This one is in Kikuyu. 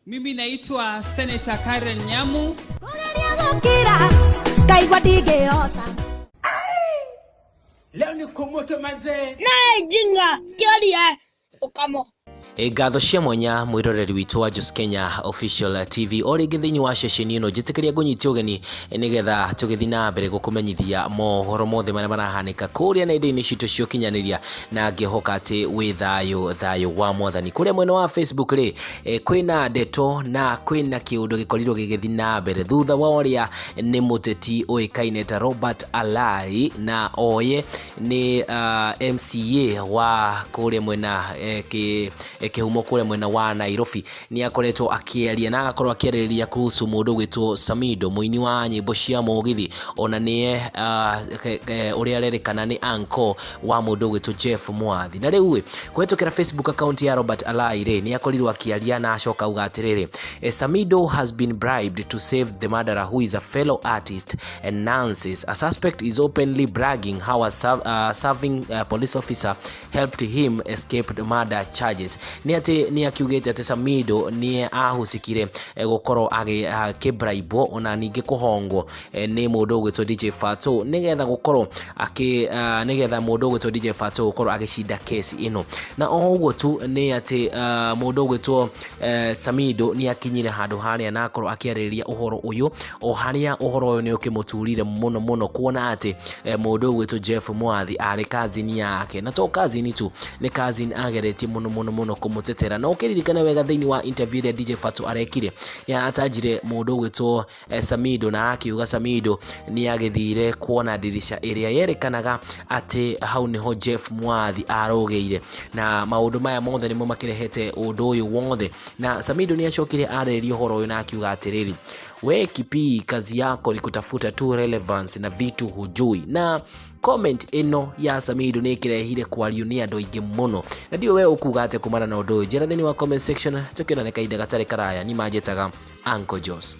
Mimi naitwa Senator Karen Nyamu. Kũgeria gũkira ngaigua ndingĩhota. Leo ni kumoto manzee. Naye jinga kĩoria ũkamo. Ngatho cia mwanya mwĩroreri witũ wa Jos Kenya Official TV o rĩngĩ thĩinĩ wa ceceni ĩno njĩtĩkĩria ngũnyite ũgeni nĩgetha tũgĩthiĩ na mbere gũkũmenyithia mohoro mothe marĩa marahanĩka kũrĩa nenda-inĩ citũ cia ũkinyanĩria na ngĩhoka atĩ wĩ thayũ thayũ wa mwathani. Kũrĩa mwena wa Facebook rĩ, kwĩna ndeto na kwĩna kĩũndũ gĩkorirwo gĩgĩthiĩ na mbere thutha wa ũrĩa nĩ mũteti ũĩkaine ta Robert Alai na oye nĩ MCA wa kũrĩa mwena kĩhumo kũrĩa mwena wa Nairobi nĩ akoretwo akĩaria na agakorwo akĩarĩrĩria kuhusu mũndũ ũgwĩtwo Samido, mũini wa nyĩmbo cia mũgithi, ona nĩye ũrĩa arerĩkana nĩ uncle wa mũndũ ũgwĩtwo Jeff Mwathi. Na rĩu kũhetũkĩra Facebook account ya Robert Alai rĩ, nĩ akorirwo akĩaria na acoka auga atĩrĩrĩ, "Samido has been bribed to save the murderer who is a fellow artist and nonsense. A suspect is openly bragging how a serving police officer helped him escape the murder charges." Nĩ atĩ nĩ akiugĩte atĩ Samido nĩ ahusikire gũkorwo akĩbraibwo ona ningĩ kũhongwo nĩ mũndũ ũgwĩtwo DJ Fatxo nĩgetha gũkorwo akĩ nĩgetha mũndũ ũgwĩtwo DJ Fatxo gũkorwo agĩcinda kesi ĩno. Na o ũguo tu nĩ atĩ mũndũ ũgwĩtwo Samido nĩ akinyire handũ harĩa na akorwo akĩarĩrĩria ũhoro ũyũ, o harĩa ũhoro ũyũ nĩ ũkĩmũturire mũno mũno kuona atĩ mũndũ ũgwĩtwo Jeff Mwathi arĩ cousin yake, na to cousin tu, nĩ cousin ageretie mũno mũno mũno kũmũtetera. Na ũkĩririkana wega thĩinĩ wa interview ĩrĩa DJ Fatxo arekire, nĩ aratanjire mũndũ ũgwĩtwo Samido na akiuga Samido nĩ agĩthire kuona ndirisha ĩrĩa yerĩkanaga atĩ hau nĩho Jeff Mwathi arũgĩire, na maũndũ maya mothe nĩmo makĩrehete ũndũ ũyũ wothe. Na Samido nĩ acokire arĩrĩria ũhoro ũyũ na akiuga atĩrĩrĩ, "We Kipi, kazi yako ni kutafuta tu relevance na vitu hujui." Na comment ĩno ya Samido nĩ ĩkĩrehire kwario nĩ andũ aingĩ mũno, na ndiũ we ũkuga atĩa kumana na ũndũ ũyũ. Njĩra thĩinĩ wa comment section, tũkĩonane kahinda gatarĩ karaya. Ni manjĩtaga Uncle Jos.